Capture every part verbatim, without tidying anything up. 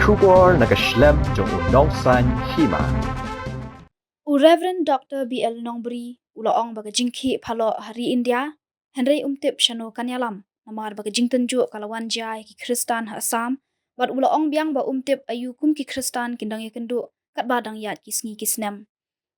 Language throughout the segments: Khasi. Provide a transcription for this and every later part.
Khubor na ka shlem jong u nongsan hima. U Reverend Doctor B L Nongbri u la ong ba ka jingkhih phalok ha ri India, hynrei um tip shano kan ïalam, namar ba ka jingtynjuh ka la wan jia ïa ki Khristan ha Assam, bad u la ong biang ba um tip aïu kum ki Khristan kin dang ïakynduh katba dang ïaid ki sngi ki snem.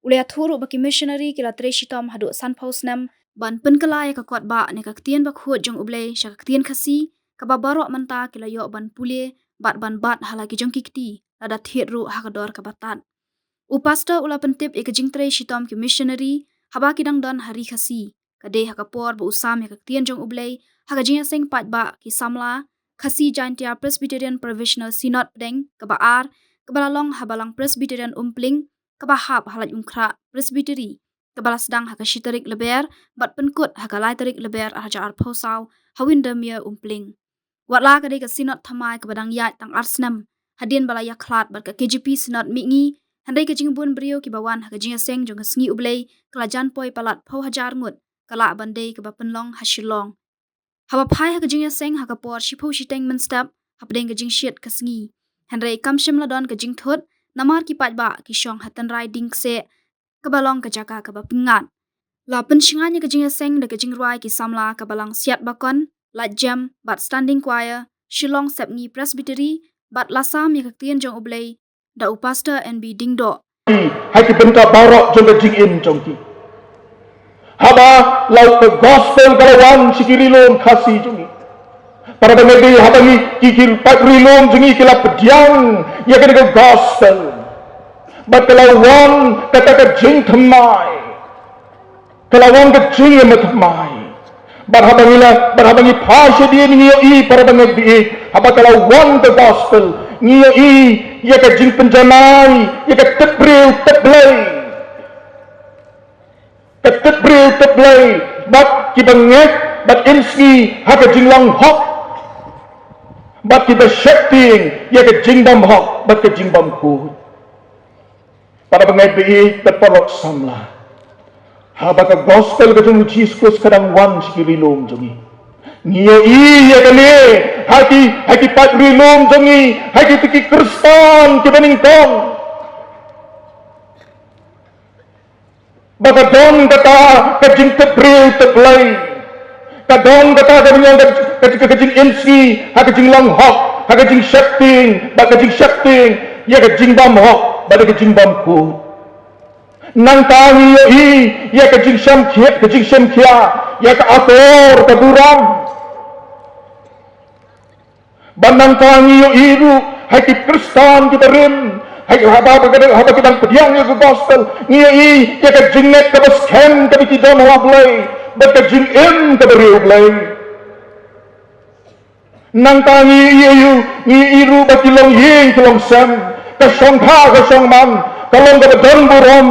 U la ïathuh ruh ba ki missionary ki la trei shitom haduh sanphew snem ban pynkylla ïa ka kot ba ne ka ktien bakhuid jong U Blei sha ka ktien Khasi, kaba baroh mynta ki la ïoh ban pule bad ban bat ha la ki jong ki kti, lada thied ruh ha ka dor kaba tad. U pastor u la pyntip ïa ka jingtrei shitom ki missionary haba ki dang don ha ri Khasi, ka dei ha ka por ba u sam ïa ka ktien jong U Blei ha ka jingïaseng paidbah ki samla Khasi Jaintia Presbyterian Provisional Synod Pdeng kaba ar, kaba la long ha Balang Presbyterian Umpling, kaba hap ha Laitumkhrah Presbytery, kaba la sdang ha ka shi tarik Lber bad pynkut ha ka lai tarik Lber ar hajar arphew saw ha Windermere Umpling. Wat la ka dei ka Synod thymmai kaba dang ïaid tang ar snem, hadien ba la ïakhlad bad ka K J P Synod Mihngi, hynrei ka jingbun briew kiba wan ha ka jingïaseng jong ka sngi U Blei ka la jan poi palat phew hajar ngut, ka lah ban dei kaba pynlong ha Shillong. Haba phai ha ka jingïaseng ha ka por shiphew shiteng mynstep hapdeng ka jingshit ka sngi, hynrei kam shym la don ka jingthut, namar ki paidbah ki shong ha tynrai dieng kseh kaba long ka jaka kaba pyngngad. La pynshngaiñ ïa ka jingïaseng da ka jingrwai ki samla ka Balang Siatbakon, Lait Jem bad Standing Choir, Shillong Sepngi Presbytery, bad la sam ïa ka ktien jong U Blei da u Pastor N B Diengdoh. Ha ki bynta baroh jong ka jingim jong ki. Haba la u ka gospel ka la wan sha ki ri lum Khasi jong ngi. Para bangeit, haba ngi ki, ki paid ri lum jong ngi ki la pdiang ïa kane ka gospel, bad ka la wan kata ka jingthymmai. Ka la wan ka jingïaid thymmai. Bad haba ngi la, bad haba ngi phai shadien ngi ïohi, para bangeit, haba ka la wan ka gospel, ngi ïohi ïa ka jingpynjanai ïa ka tip briew tip Blei. Ka tip briew tip Blei, bad ki bangeit bad im sngi ha ka jinglong hok, bad kiba sheptieng ïa ka jingbymhok bad ka jingbymkhuid. Para bangeit, bad paralok samla, haba ka gospel ka jong u Jisu Khrist ka dang wan sha ki ri lum jong ngi, ngi ïohi ïa kane ha ki, ha ki paid ri lum jong ngi, ha kito ki Khristan kiba nyngkong, ba ka don kata ka jingtip briew tip Blei. Ka don kata ka jing, ka, ka, ka jingim sngi ha ka jinglong hok, ha ka jingsheptieng bad ka jingsheptieng ïa ka jingbymhok bad ka jingbymkhuid. Nangta ngi ïohi ïa ka jingshem khia, ka jingshem khia ïa ka ator ka burom. Bad nangta ngi ïohi ruh ha ki Khristan kiba rim, ha ki, haba, haba, haba ki dang pdiang ïa ka gospel, ngi ïohi ïa ka jingngeit kaba skhem kaba ki don ha U Blei bad ka jingim kaba riewblei. Nangta ngi ïohi, ngi ïohi ruh ba ki longïing ki longsem, ka shongkha ka shongman, ka long kaba don burom,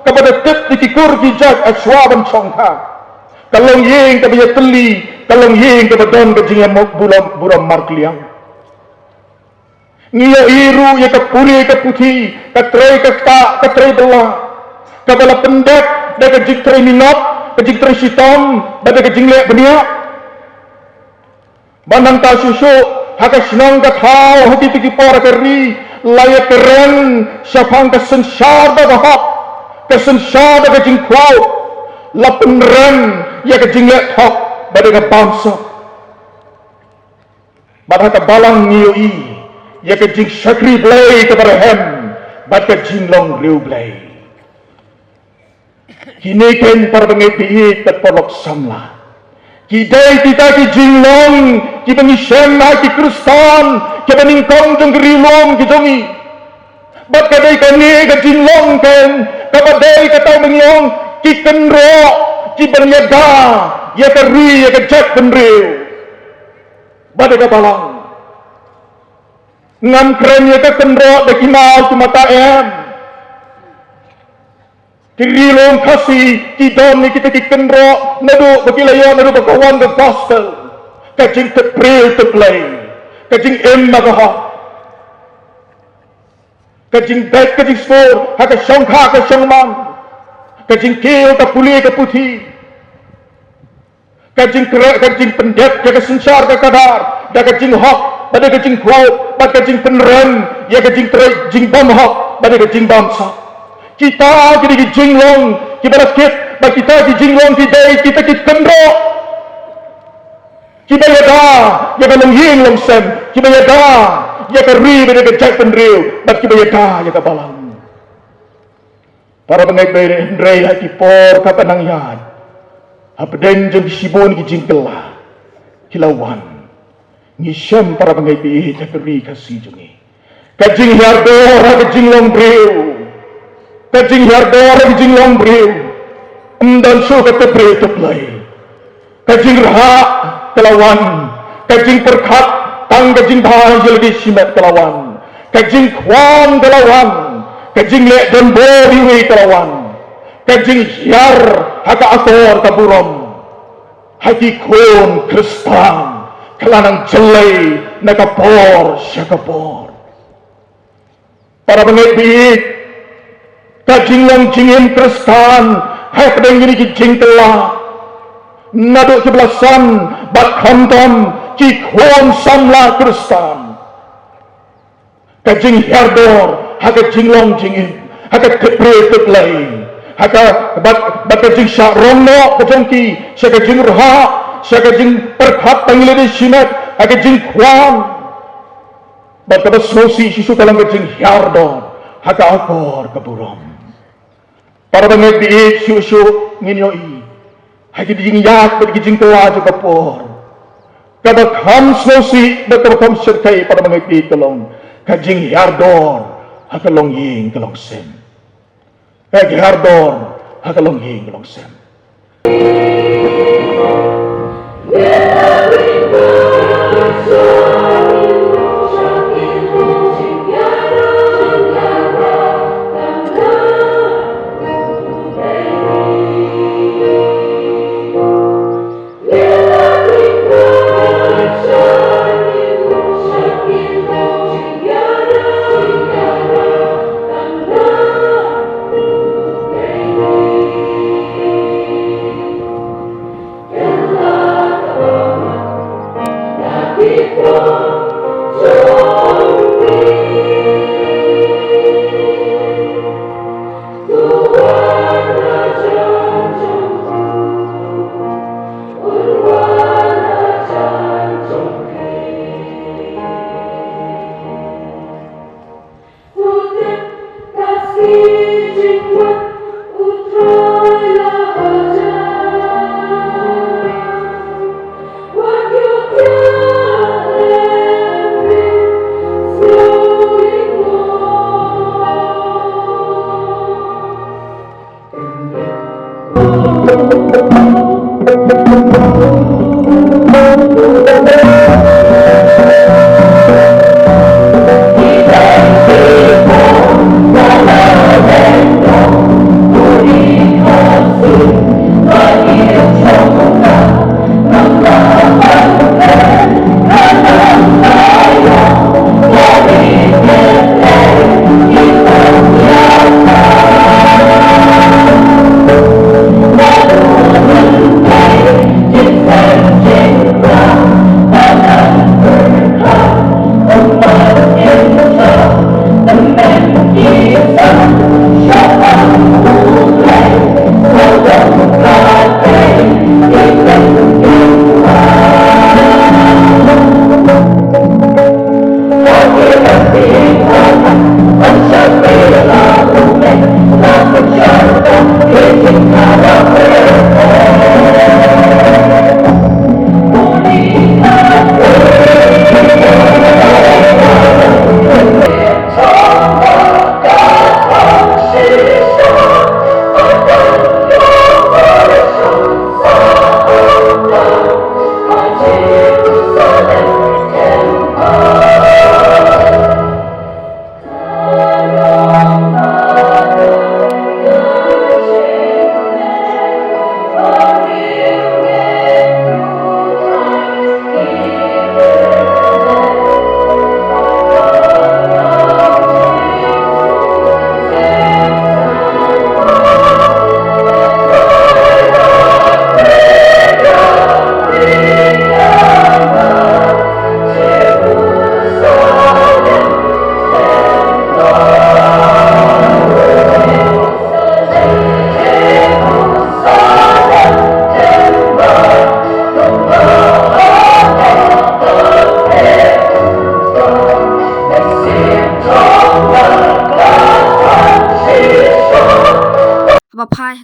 kaba da tip ïa ki kur ki jait ha shuwa ban shongkha. Ka longïing kaba ïatylli, ka longïing kaba don ka jingïamuk burom, burom markylliang. Ngi ïohi ruh ïa ka pule ka puthi, ka trei ka ktah, ka trei bylla, kaba la pyndep da ka jingtrei minot, ka jingtrei shitom bad da ka jingleh bniah. Bad nangta shuh shuh, ha ka shnong ka thaw, ha kito ki por ha ka ri, la ïakren shaphang ka synshar ba hok, ka synshar ba ka jingkhuid, la pynrem ïa ka jingleh thok bad ïa ka bamsap. Bad ha ka balang ngi ïohi ïa ka jingshakri Blei kaba rhem bad ka jinglong riewblei. Kine ken, para bangeit, bad paralok samla, ki dei kita ki jinglong kiba ngi shem ha ki Khristan kiba nyngkong jong ka ri lum ka jong ngi. Bad ka dei kane ka jinglong ken kaba dei kata ba ngi ong ki kynroh kiban ïada ïa ka ri, ïa ka jaitbynriew bad ïa ka balang. Ngam kren ïa ka kynroh da ki maw ki mata, em. Ki ri lum Khasi ki don ïa kita ki kynroh naduh ba ki la ïoh, naduh ba ka wan ka gospel. Ka jingtip briew tip Blei, ka jingim ma ka hok, ka jingbeit ka jingsngur ha ka shongkha ka shongman, ka jingkiew ka pule ka puthi, ka jingkyrpad, ka jingpyndep ïa ka synshar ka khadar da ka jinghok bad ïa ka jingkhuid, bad ka jingpynrem ïa ka jingtrei jingbymhok bad ïa ka jingbymsap. Kita ki dei ki jinglong kiba la kit, bad kita ki jinglong ki dei kita ki kynroh kiba ïada ïa ka longïing longsem, kiba ïada ïa ka ri bad ïa ka jaitbynriew, bad kiba ïada ïa ka balang. Para bangeit, hynrei ha ki por kaba nang ïaid, hapdeng jong ki shibun ki jingkylla ki la wan. Ngi shem, para bangeit, ba ïeit, ha ka ri Khasi jong ngi, ka jinghiar dor ha ka jinglong briew, ka jinghiar dor ha ka jinglong briew, ym don shuh ka tip briew tip Blei. Ka jingrhah ka la wan, ka jingpyrkhat tang ka jingbha ïa lade shimet ka la wan, ka jingkhwan ka la wan, ka jingleh donbor iwei ka la wan, ka jinghiar ha ka akor ka burom ha ki khun Khristan ka la nang jyllei na ka por sha ka por. Para bangeit, bad ka jinglong jingim Khristan hapdeng kine ki jingkylla, naduh kiba la san bad khamtam ki khun samla Khristan, ka jinghiar dor ha ka jinglong jingim, ha ka tip briew tip Blei, ha ka bad, bad ka jingshah rong noh ka jong ki sha ka jingrhah, sha ka jingpyrkhat tang ïa lade shimet, ha ka jingkhwan. Bad kaba sngewsih shisha ka long ka jinghiar dor ha ka akor ka burom. Para bangeit, bad shuh shuh ngin ïohi ha ki jingïaid bad ki jingkylla jong ka por, kaba kham sngewsih bad kaba kham shyrkhei, para bangeit, bad ka long ka jinghiar dor ha ka longïing ka longsem. Ka jinghiar dor ha ka longïing ka longsem.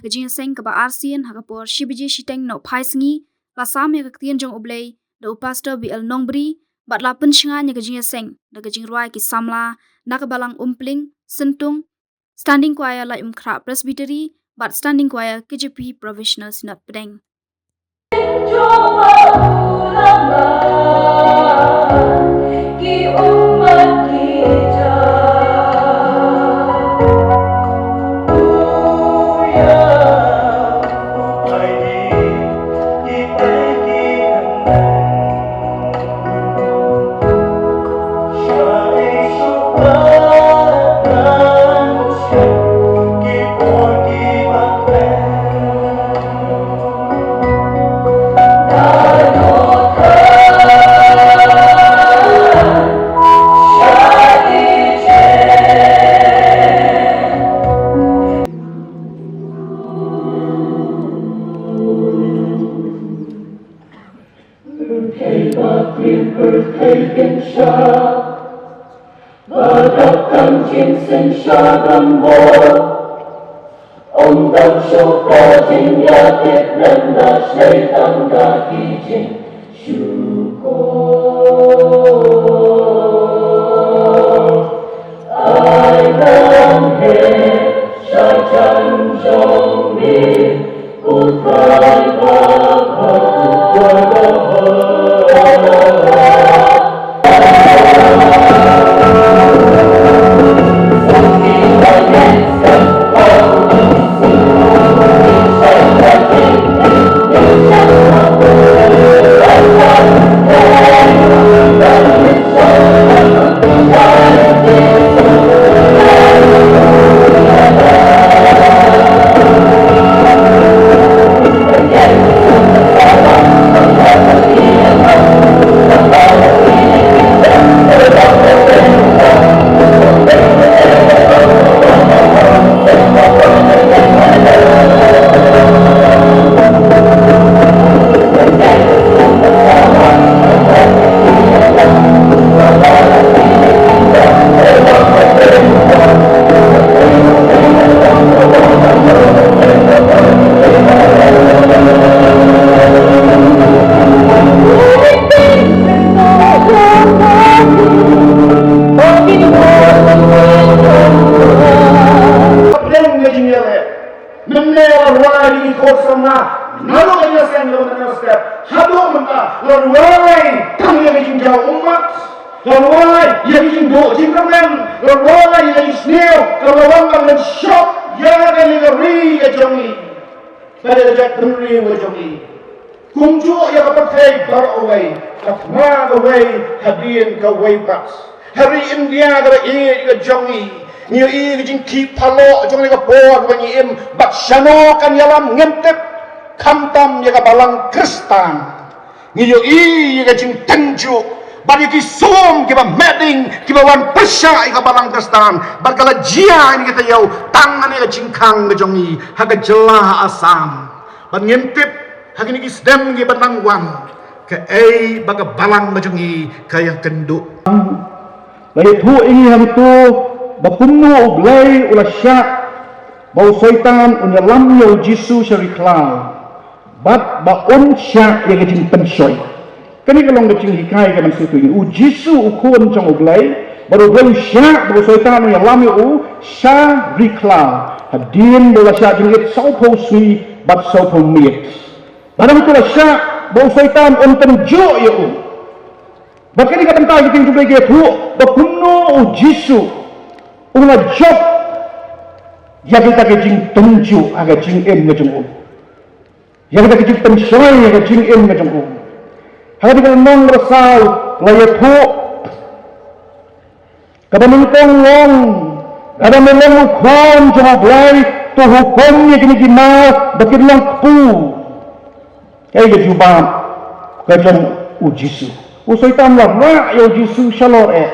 Ka jingïaseng kaba arsien ha ka por shi baje shiteng nohphai sngi, la sam ïa ka ktien jong U Blei da u Pastor B L Nongbri, bad la pynshngaiñ ïa ka jingïaseng da ka jingrwai ki samla na ka Balang Umpling, Syntung, Standing Choir Laitumkhrah Presbytery, bad Standing Choir K J P Provisional Synod Pdeng. tweet Mynne la rwai ïa ki khun samla naduh ka jingïaseng, naduh mynta la rwai tang ïa ka jingjaw ummat, la rwai ïa ka jingduh jingkyrmen, la rwai ïa ka jingsniew, ka la wan ban lynshop ïa ka ri ka jong ngi. Bad ïa ka jaitbynriew ka jong ngi. Kumjuh ïa ka pyrthei baroh kawei, ka thma kawei hadien kawei pat. Ha ri India kaba ïeit ka jong ngi, ngi ïohi ka jingkhih palat jong ngi ka por kaba ngi im, bad shano kan ïalam ngim tip. Khamtam ïa ka balang Khristan, ngi ïohi ïa ka jingtynjuh bad ïa ki sum kiba meh ding kiba wan pyrshah ïa ka balang Khristan, bad ka la jia ïa kita ïew tang ha ka jingkhang ka jong ngi ha ka jylla Assam. Bad ngim tip ha kine ki snem kiba dang wan kaei ba ka balang ka jong ngi ka ïakynduh. La ïathuh ïa ngi hangto ba kumno U Blei u la shah ba u Soitan un ïalam ïa u Jisu sha ri khlaw, bad ba un shah ïa ka jingpynshoi. Kane ka long ka jinghikai ka ban sngewthuh ïa ngi. U Jisu u Khun jong U Blei, bad U Blei u shah ba u Soitan un ïalam ïa u sha ri khlaw hadien ba u la shah jingit sawphew sngi bad sawphew miet. Bad hangto la shah ba u Soitan un tynjuh ïa u. Bad kane ka bynta ki ktien jong U Blei ki ïathuh ba kumno u Jisu u la jop ïa kata ka jingtynjuh ha ka jingim ka jong u, ïa kata ka jingpynshoi ha ka jingim ka jong u. Ha kata ka lynnong kaba saw la ïathuh, kaba nyngkong long, lada me long u Khun jong U Blei, to hukum ïa kine ki maw ba kin long kpu. Kaei ka jubab ka jong u Jisu? U Soitan la rah ïa u Jisu shalor eh.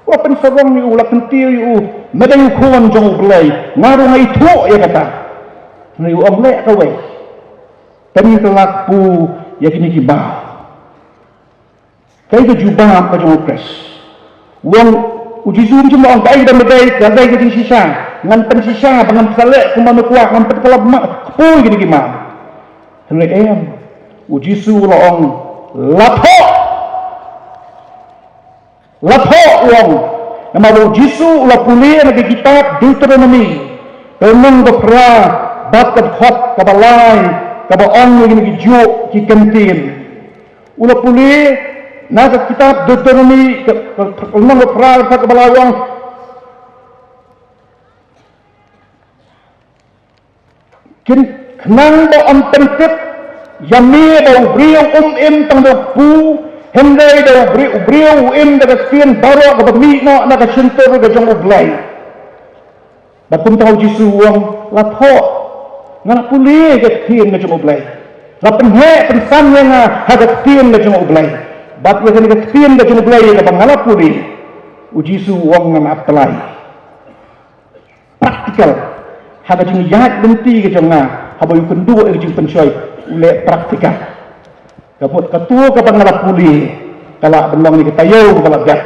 U la pynsarong ïa u, u la kyntiew ïa u, me dei u Khun jong U Blei, nga ruh nga ithuh ïa kata. Hynrei u ong leh kawei, pynkylla kpu ïa kine ki maw. Kaei ka jubab ka jong u Khrist? U ong, u Jisu um shym la ong kaei kaba me dei, ka dei ka jingshisha. Ngan pynshisha ba ngan pynshlur kumba me kwah, ngan pynkylla ma, kpu ïa kine ki ma. Hynrei em, u Jisu u la ong, la thoh. La thoh, u ong. Namar u Jisu u la pule na ka kitab Deuteronomi, ka lynnong ba phra, bad ka dkhot kaba lai, kaba ong ïa kine ki juh ki kyntien. U la pule na ka kitab Deuteronomi, ka, ka, ka lynnong ba phra, ka dkhot kaba lai, u ong, kyn-, khnang ba yn pyntip ïa me ba u briew um im tang da u kpu, hynrei da u briew, u briew u im da ka ktien baroh kaba mih noh na ka shyntur ka jong U Blei. Bad kumta u Jisu u ong, la thoh, nga la pule ïa ka ktien ka jong U Blei. La pynheh pynsan ïa nga ha ka ktien ka jong U Blei. Bad ïa kane ka ktien ka jong U Blei ïa kaba nga la pule, u Jisu u ong, ngan apply practical ha ka jingïaid lynti ka jong nga, haba u kynduh ïa ka jingpynshoi, u leh practical. Ka mut kato kaba nga la pule ka lah ban long ïa ka taïew kaba la dep.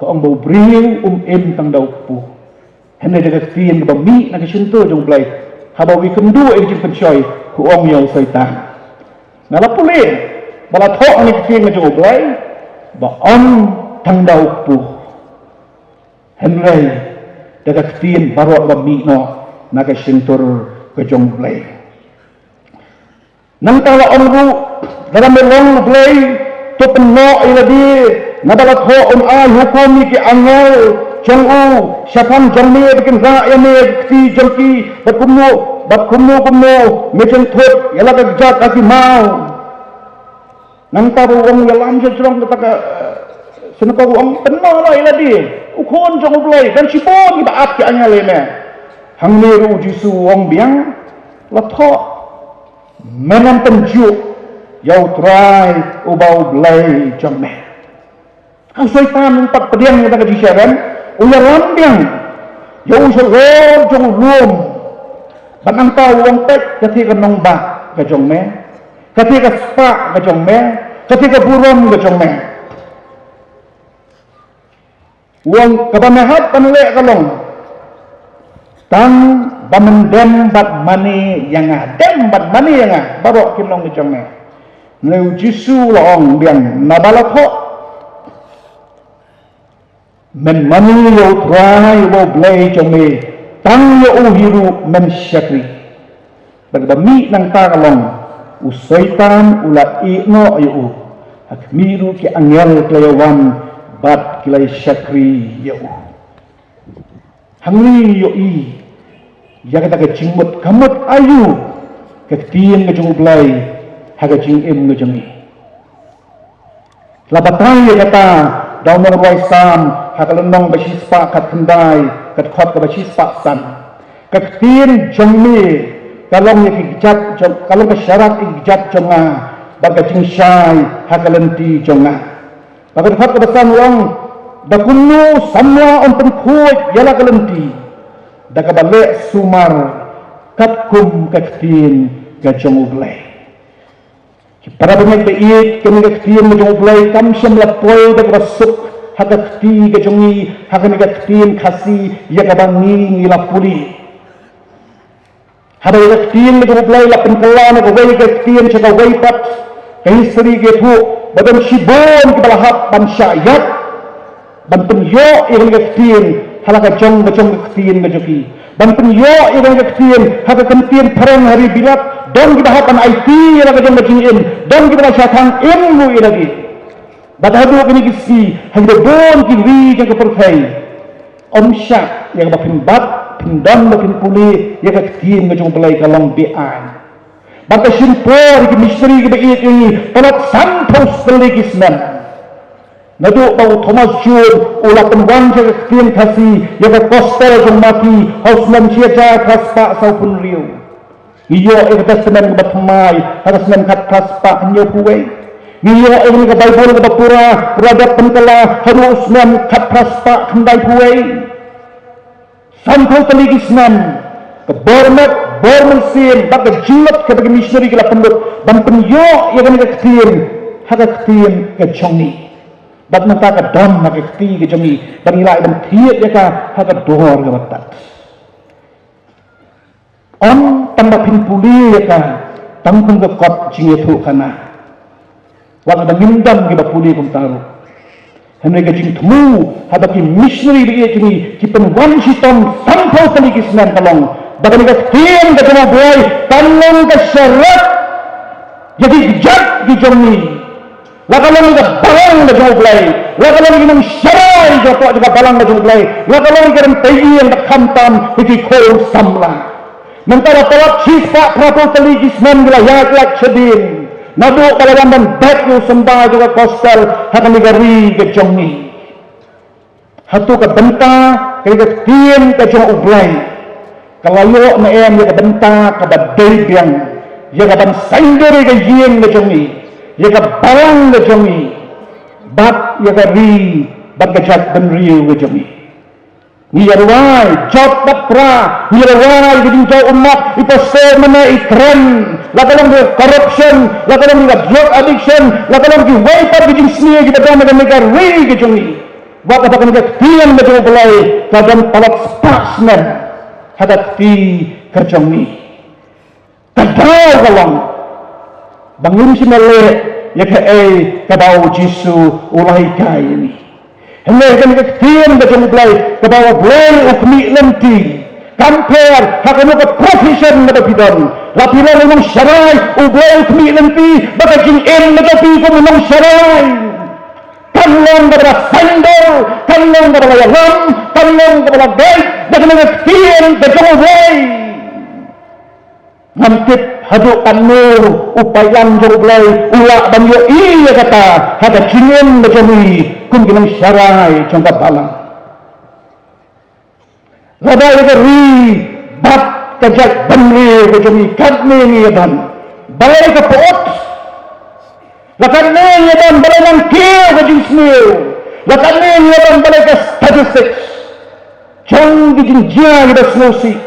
Ka ong ba u briew um im tang da u kpu, hynrei da ka ktien kaba mih na ka shyntur jong U Blei. Haba u kynduh ïa ka jingpynshoi, u ong ïa u Soitan, nga la pule ba la thoh ïa ka ktien ka jong U Blei ba ym tang da u kpu, hynrei da ka ktien baroh ba mih noh na ka shyntur ka jong U Blei. Nangta la ong ruh, lada me long U Blei, to pynnoh ïa lade, naba la thoh, un ai hukum ïa ki angel jong u shaphang jong me ba kin rah ïa me ha ki kti jong ki, bad kumno, bad kumno kumno me jynthut ïa la ka kjat ha ki maw. Nangta ba u ong ïalam sha jrong kata ka, eh, synagog, u ong, pynnoh noh ïa lade, u Khun jong U Blei, don shibun kiba ap ki angel ïa me. Hangne ruh u Jisu u ong biang, la thoh, men ym pynjuh ïa U Trai uba U Blei jong me. Ka Soitan u pat pdiang ïa ka jingshah rem, u ïalam biang ïa u shalor jong u lum. Bad nangta u ong, peit, kata ka nongbah ka jong me, kata ka spah ka jong me, kata ka burom ka jong me. U ong, kaba me hap ban leh ka long tang ba men dem bad mane ïa nga, dem bad mane ïa nga, baroh kin long ka jong me. Hynrei u Jisu u la ong biang, naba la thoh, men mane ïa U Trai uba U Blei jong me, tang ïa u hi ruh men shakri. Bad kaba mih nangta ka long, u Soitan u la ïeh noh ïa u, ha khmih ruh ki angel ki la ïawan bad ki la ïashakri ïa u. Hangne ngi ïohi ïa kata ka jingmut, ka mut aïu ka ktien ka jong U Blei ha ka jingim ka jong ngi. La batai ïa kata da u nongrwai Salm ha ka lynnong ba shispah khatkhyndai, ka dkhot kaba shispah san. Ka ktien jong me ka long ïa ki kjat jong, ka long ka sharak ïa ki kjat jong nga, bad ka jingshai ha ka lynti jong nga. Bad ka dkhot kaba san u ong, da kumno u samla un pynkhuid ïa la ka lynti, da kaba leh sumar katkum ka ktien ka jong U Blei. Ki para bangeit ba ïeit, kane ka ktien ka jong U Blei kam shym la poi da kaba suk ha ka kti ka jong ngi, ha kane ka ktien Khasi ïa kaba ngi ngi la pule. Haba ïa ka ktien ka jong U Blei la pynkylla na kawei ka ktien sha kawei pat, ka history ka ïathuh ba don shibun kiba la hap ban shah ïap ban pynïoh ïa kane ka ktien ha la ka jong ka jong ka ktien ka jong ki. Ban pynïoh ïa kane ka ktien ha ka ktien phareng ha ri Bilat, don kiba hap ban aiti ïa la ka jong ka jingim, don kiba la shah thang im ruh ïa lade. Bad haduh kine ki sngi ha kiba bun ki ri jong ka pyrthei, ym shah ïa kaba phin bat phin don ba phin pule ïa ka ktien ka jong U Blei, ka long be-aiñ. Bad ka shim por ïa ki missionary kiba ïeit ïa ngi palat sanphew tylli ki snem. Naduh ba u Thomas Jones u la pynwan sha ka ktien Khasi ïa ka Gospel jong u Mati ha u snem shi hajar phra spah sawphew hynriew. Ngi ïoh ïa ka Testament kaba thymmai ha ka snem khatphra spah hynñiewphew wei. Ngi ïoh ïa ka Baibl kaba pura, pura dep pynkylla haduh u snem khatphra spah khyndaiphew wei. Sanphew tylli ki snem, ka bor met, bor mynsiem bad ka jingmut kaba ki missionary ki la pynlut ban pynïoh ïa kane ka ktien ha ka ktien ka jong ngi. Bad mynta ka don ha ka kti ka jong ngi, bad ngi lah ban thied ïa ka ha ka dor kaba tad. Ym tang ba phin pule ïa ka tang kum ka kot jingïathuhkhana, wat lada ngim don kiba pule kumta ruh. Hynrei ka jingthmu haba ki missionary ba ïeit jong ngi ki pynwan shitom sanphew tylli ki snem ka long ba kane ka ktien ka jong U Blei kan long ka sharak ïa ki kjat ki jong ngi. La ka long ïa ka balang ka jong U Blei, la ka long ïa ki nongsharai jong ka, jong ka balang ka jong U Blei, la ka long ïa ka rynteiniing ba khamtam ïa ki khun samla. Mynta la palat shispah phraphew tylli ki snem ki la ïaid lait shadien naduh ba la wan ban bat ïa u symbai jong ka gospel ha kane ka ri ka jong ngi. Hato ka bynta ka ktien ka jong U Blei ka la ïoh ne em ïa ka bynta kaba dei biang ïa ka ban saiñdur ïa ka ïing ka jong ngi, ïa ka balang ka jong ngi, bad ïa ka ri bad ka jaitbynriew ka jong ngi? Ngi ïa rwai jot bad pra, ngi ïa rwai ka jingjaw ummat, i pastor mane i kren, la ka long ka corruption, la ka long ka drug addiction, la ka long kiwei pat ki jingsniew kiba don ha kane ka ri ka jong ngi. Wat haba kane ka ktien ka jong U Blei ka don palat spah snem ha ka kti ka jong ngi. Ka daw ka long ba ngim shym la leh ïa kaei kaba U Jisu u la hikai ïa ngi. Hynrei kane ka ktien ka jong U Blei kaba U Blei u khmih lynti, kam pher ha kano ka profession kaba phi don. La phi long u nongsharai, U Blei u khmih lynti ba ka jingim ka jong phi kum u nongsharai kan long kaba la saiñdur, kan long kaba la ïalam, kan long kaba la dei da kane ka ktien ka jong U Blei. Ngam tip haduh katno u paidlang jong U Blei u lah ban ïohi ïa kata ha ka jingim ka jong ngi kum ki nongsharai jong ka balang. Lada ïa ka ri bad ka jaitbynriew ka jong ngi katne ngi ïa don, balei ka pyut? La katne ngi ïa don balei nang kiew ka jingsniew? La katne ngi ïa don balei ka statistics jong ki jingjia kiba sngewsih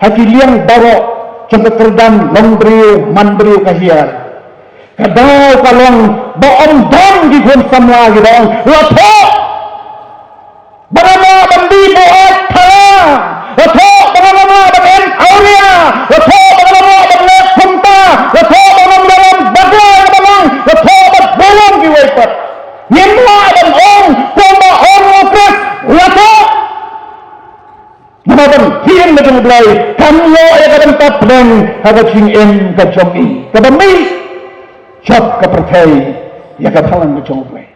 ha ki liang baroh jong ka kyrdan longbriew manbriew ka hiar? Ka daw ka long ba ym don ki khun samla kiba ong, la thoh ba nga lah ban die buaid thala, la thoh ba nga lah ban im awria, la thoh ba nga lah ban leh kumta, la thoh ba nga lah ban bad ïa ka balang, la thoh bad burom kiwei pat. Ngim lah ban ong kumba ong U Khrist, la thoh. Namar ba ka ktien ka jong U Blei kam ïoh ïa ka bynta pdeng ha ka jingim ka jong ngi. Kaba mih, jop ka pyrthei ïa ka balang ka jong U Blei.